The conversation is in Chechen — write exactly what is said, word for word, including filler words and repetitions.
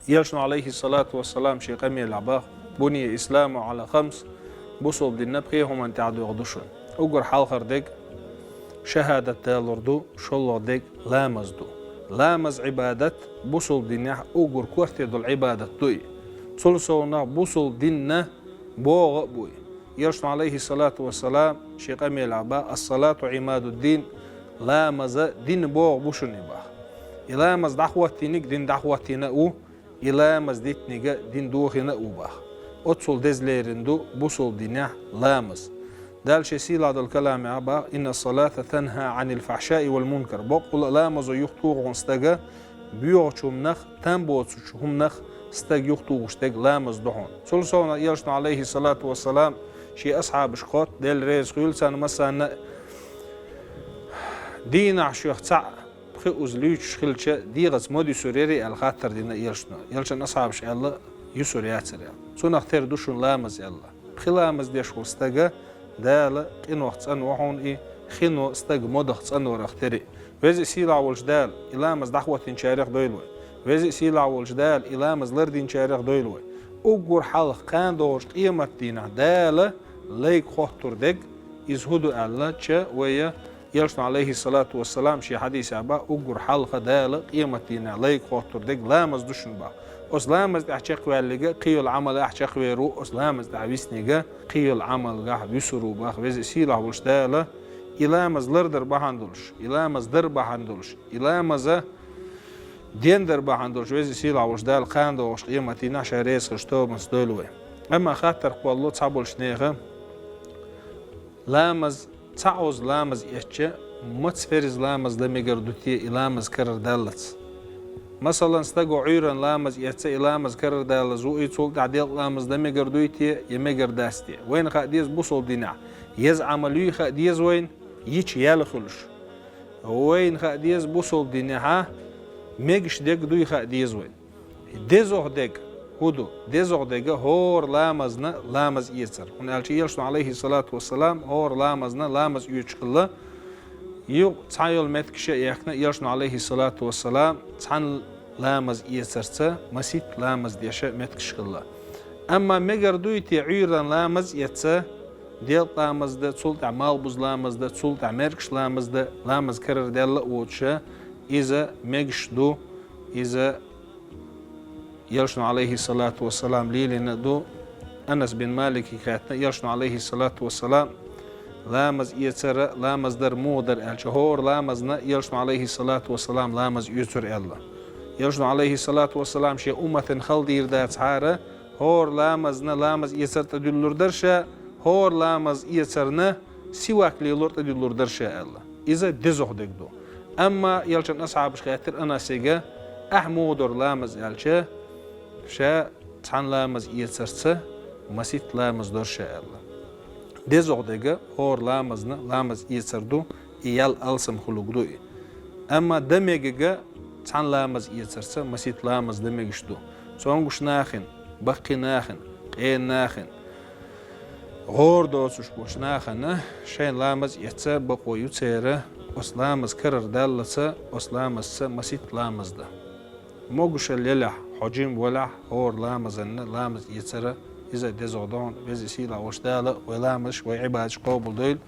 Элчано, алейхиссалату вассалам, ший къамелехь бах: «Буния исламу ала хамс», бусалба дин пхи хӀуман тӀехь доьгӀна ду шуна. Уггар хьалхара дерг шахӀадат далур ду, шоллагӀа дерг ламаз ду. Ламаз Ӏибадат бусалба динехь уггар корта долу Ӏибадат ду и. Цул совнах бусалба динна богӀа а бу и. Элчано, алейхиссалату вассалам, ший къамелехь бах: «Ас-салату Ӏимадуддин», ламаза дин богӀа бу шуна и бах. И ламаз дӀахӀоттийнарг дин дӀахӀоттийна а ву, и ламаз дитнарг дин дохийна а ву бах. Оццул деза лерина ду бусалба динехь ламаз. Дала шен сийлахь долу каламехь бах: «Инна салата танха анил фахшаи вал мункар». Боккъала а ламазо юхатуху хьуна стага, боьхачу хӀуманах, там боцучу хӀуманах стаг юхатухуш дерг ламаз ду хьуна. Цул совнах Элчано, алейхиссалату вассалам, ший асхьабашка хотту, Дела реза хуьлда царна массарна а: «Дийнахь шух цхьаъ пхи уза луьйчуш хилча, дегӀаца ма дуьсур ярий?» аьлла хаттар дина Элчано. Элчан асхьабаша аьлла: «Юьсур яцара», аьлла. Цунах тера ду шуна ламаз аьлла. Пхи ламаз деш волу стага Дала къинойх цӀанво хьуна и, хино стаг модах цӀанварах тера. Веза а сийлахь волчу Дала и ламаз дӀахӀоттийначарех дойла вай. Веза а сийлахь волчу Дала и ламаз лардийначарех дойла вай. Уггар хьалха кхана догӀучу къематдийнахь Дала лайга хоттур дерг иза хӀун ду аьлла, ча вайа Элчано, алейхиссалату вассалам, ший хьадисехь бах: «Уггар хьалха Дала къематдийнахь лайга хоттур дерг ламаз ду шуна», бах. Оцу ламаз тӀехь чекхваьлларг кхин йолу Ӏамалехь чекхвер ву, оцу ламаз тӀехь виснарг кхин йолу Ӏамалгахь вуьсур ву бах. Веза а сийлахь волчу Дала и ламаз лардар бахьана долуш, и ламаз дар бахьана долуш, и ламаза дендар бахьана долуш, Веза а сийлахь волчу Дала кхана догӀучу къематдийнахь Ша реза хилча тобанца дойла вай. Амма хаттар кхоллало цхьаболчу нехан: ламаз, цхьа Ӏовза ламаз эцча, маца ферз ламаз дан мегар ду те и ламаз карардаллалц? Масалан, стага Ӏуьйранна ламаз эцна, и ламаз карардалаза ву, и цул тӀаьхьа делкъа ламаз дан мегар дуй те, я мегар дац те? Вайна хаа деза бусалба динехь еза Ӏамал юй хаа деза вайна, йича ял хуьлуш. Вайна хаа деза бусалба динехьа мегаш дерг дуй хаа деза вайна. ДезогӀа дерг хӀун ду? ДезогӀа дерг хӀора ламазна ламаз эцар. ХӀунда аьлча Элчано, алейхиссалату вассалам, хӀора ламазна ламаз оьцуш хилла. Юха цхьа йолу меттигаш а яьккхина Элчано, алейхиссалату вассалам, цхьана ламаз эцарца масийтта ламаз деш а меттигаш хилла. Амма мегар дуй те Ӏуьйранна ламаз эцна, делкъа ламаз дан, цул тӀаьхьа малхбуза ламаз дан, цул тӀаьхьа маьркӀаж ламаз дан, ламаз карардаьлла а воцуша, иза мегаш ду, иза Элчано, алейхиссалату вассалам, лелийна а ду. Анас бин Малике хаьттина Элчано, алейхиссалату вассалам, ламаз эцар а, ламаз дар а муха дара аьлча, хӀора ламазна Элчано, алейхиссалату вассалам, ламаз оьцура аьлла. Элчано, алейхиссалату вассалам, шен умматана хала дийр дацахьара, хӀора ламазна ламаз эцар тӀедуьллур дара ша, хӀора ламаз эцарна сивак лелор тӀедуьллур дара ша аьлла. Иза дезогӀа дерг ду. Амма Элчан асхьабаша хаьттира Анасига: «Ахь муха дора ламаз?» аьлча, ша цхьана ламаз эцарца масийтта ламаз дора ша аьлла. ДезогӀа дерг хӀора ламазна ламаз эцар ду, и ял алсам хуьлург ду и. Амма дан мегаг цхьана ламаз эцарца масийтта ламаз дан мегаш ду. Цомгуш нахана, баккхий нахана, къена нахана, гӀора доцуш болчу нахана шайн ламаз эца бакъо ю церан, оцу ламаз карардаллалц, оцу ламазца масийтта ламаз дан. Могушалла елахь, хьо жима валахь, хӀора ламазанна ламаз эцар а, иза дезогӀа ду хьуна. Веза а сийлахь волчу Дала вай ламазаш, вай Ӏибадаташ къобалдойла.